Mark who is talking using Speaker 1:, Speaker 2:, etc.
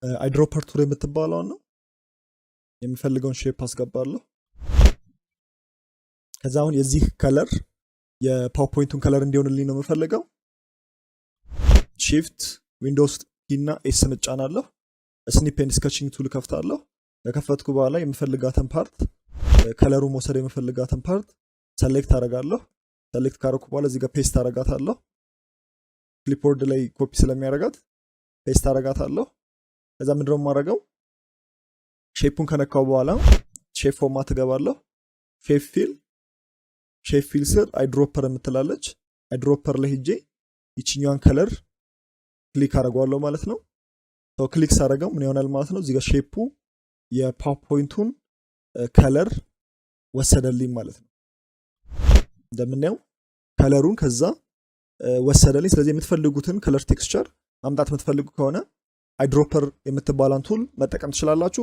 Speaker 1: Eyedropper tool የምትባለውን ነው። የምፈልገውን shape አስገባለሁ። ከዛ አሁን የዚህ color የ PowerPoint ኡን color እንዲሆንልኝ ነው የምፈልገው። Shift Windows key እና S እጫናለሁ። Snip and sketching tool ከፍታለሁ። ከከፈትኩ በኋላ የምፈልጋትን part፣ color ኡ መውሰድ የምፈልጋትን part select አደርጋለሁ። Select ካደረኩ በኋላ እዚህ ጋር paste አደርጋታለሁ። Clipboard ላይ ኮፒ ስለሚያደርጋት paste አደርጋታለሁ። ከዛ ምንድነው የማደርገው? Shape ኡን ከነካው በኋላ shape format እገባለሁ። Shape fill፣ shape fill ስር eyedropper የምትላለች፣ eyedropper ላይ ሄጄ ይችኛዋን color click አደርገዋለሁ ማለት ነው። Click ሳደርገው ምን ይሆናል ማለት ነው? እዚህ ጋር shape ኡ የ PowerPoint ኡን color ወሰደልኝ ማለት ነው። እንደምናየው color ኡን ከዛ ወሰደልኝ። ስለዚህ የምትፈልጉትን color texture ማምጣት የምትፈልጉ ከሆነ eyedropper የምትባላን tool መጠቀም ትችላላችሁ።